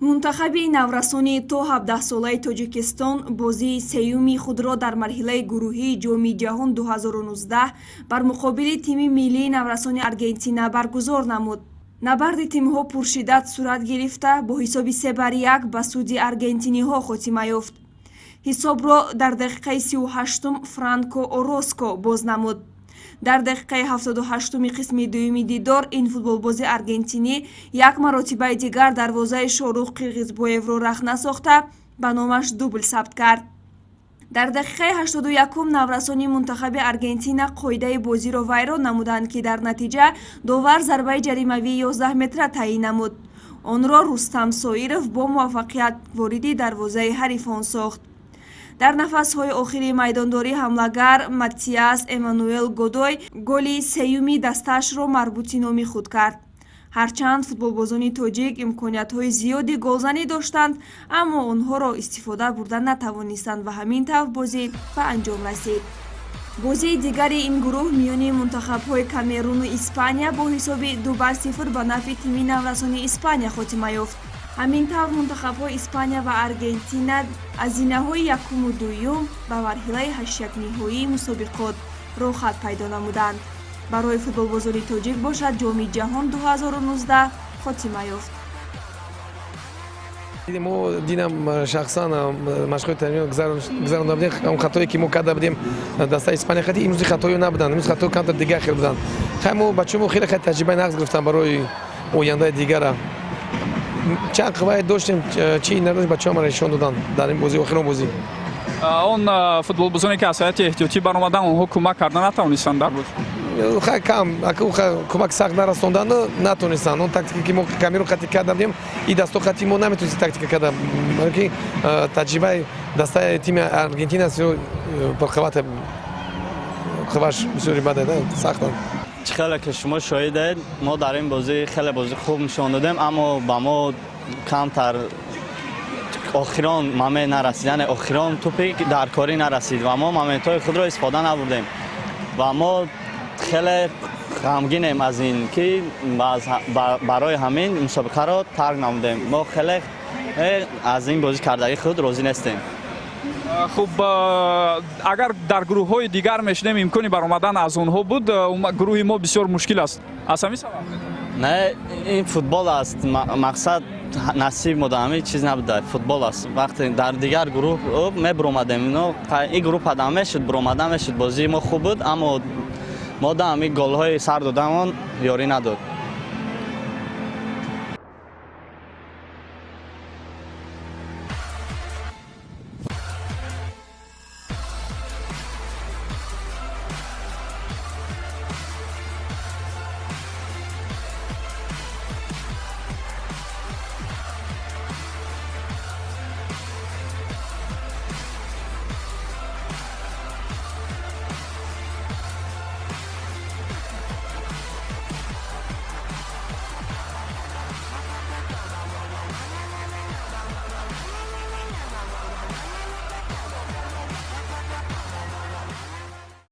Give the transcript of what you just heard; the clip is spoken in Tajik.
Мунтахаби наврасони то 17-солаи Тоҷикистон бозии сеюми худро дар марҳилаи гурӯҳии Ҷоми ҷаҳон 2019 бар муқобили тими миллии наврасони Аргентина баргузор намуд. Набарди тимҳо пуршиддат сурат гирифта, бо ҳисоби 3-1 ба суди аргентиниҳо хотима ёфт. Ҳисобро дар дақиқаи 38-ум Франко Ороско боз намуд. Дар дақиқаи 78-уми қисми дуюми дидор ин футболбози аргентинӣ як маротибаи дигар дарвозаи Шорух Қирғизбоевро рахна сохта, ба номаш дубл сабт кард. Дар дақиқаи 81-ум наврасони мунтахаби Аргентина қоидаи бозиро вайрон намуданд, ки дар натиҷа довар зарбаи ҷаримавии 11 метра таъйин намуд. Онро Рустам Соиров бо муваффақият вориди дарвозаи ҳарифон сохт. Дар нафасҳои охири майдондорӣ ҳамлагар Матиас Эммануэл Годой голи сеюми дастаашро марбути номи худ кард. Ҳарчанд футболбозони тоҷик имкониятҳои зиёди голзанӣ доштанд, аммо онҳоро истифода бурда натавонистанд ва ҳамин тавр бозӣ ба анҷом расид. Бозии дигари ин гурӯҳ миёни мунтахабҳои Камеруну Испания бо ҳисоби 2-0 ба нафъи тими наврасони Испания хотима ёфт. Ҳамин тавр, мунтахабҳои Испания ва Аргентина аз зинаҳои якуму дуюм ба марҳилаи ҳаштякниҳоии мусобиқот роҳхат пайдо намуданд. Барои футболбозони тоҷик бошад, Ҷоми ҷаҳон 2019 хотима ёфт. Мо динам шахсан машқҳои тамрин гузаронда будем. Он хатое, ки мо карда будем дастаи Испания хати, имрӯзи хатоё набуданд. Имрӯз хатои камтар дигар хел буданд. Хай, мо бачаҳо хеле хеле таҷрибаи нағз гирифтанд барои ояндаи дигара. Чанд қуввае доштем, чӣ надошт, бачаҳо мара нишон доданд дар ин бозӣ, охирон бозӣ. Он футболбозоне, ки аз ҳайати эҳтиётӣ баромаданд, онҳо кӯмак карда натавонистанд дар бозӣ? Хай, кам кӯмак сахт нарасонданду натонистанд. Он тактика, ки мо Камерун хати карда будем, и дасто хати мо наметонистем тактика карда, ки таҷрибаи дастаи тими Аргентина пурқуввата, қувваш бисёри бада, сахтанд. Чӣ хеле ки шумо шоҳидед, мо дар ин бозӣ хеле бозӣ хуб нишон додем, аммо ба мо камтар охирон момент нарасид, яъне охирон тӯпи дар корӣ нарасид ва мо моментҳои худро истифода набурдем ва мо хеле ғамгинем аз ин, ки барои ҳамин мусобиқаро тарк намудем. Мо хеле аз ин бозӣ кардагии худ розӣ нестем. Хуб, агар дар гурӯҳҳои дигар мешудем, имкони баромадан аз онҳо буд. Гурӯҳи мо бисёр мушкил аст, аз ҳамин сабаб? Не, ин футбол аст, мақсад насиб мода ҳамин чиз набуда, футбол аст. Вақте дар дигар гурӯҳ мебуромадем, ин гурӯҳ падам мешуд, буромадан мешуд. Бозии мо хуб буд, аммо мо да ҳамин голҳои сар додамон ёрӣ надод.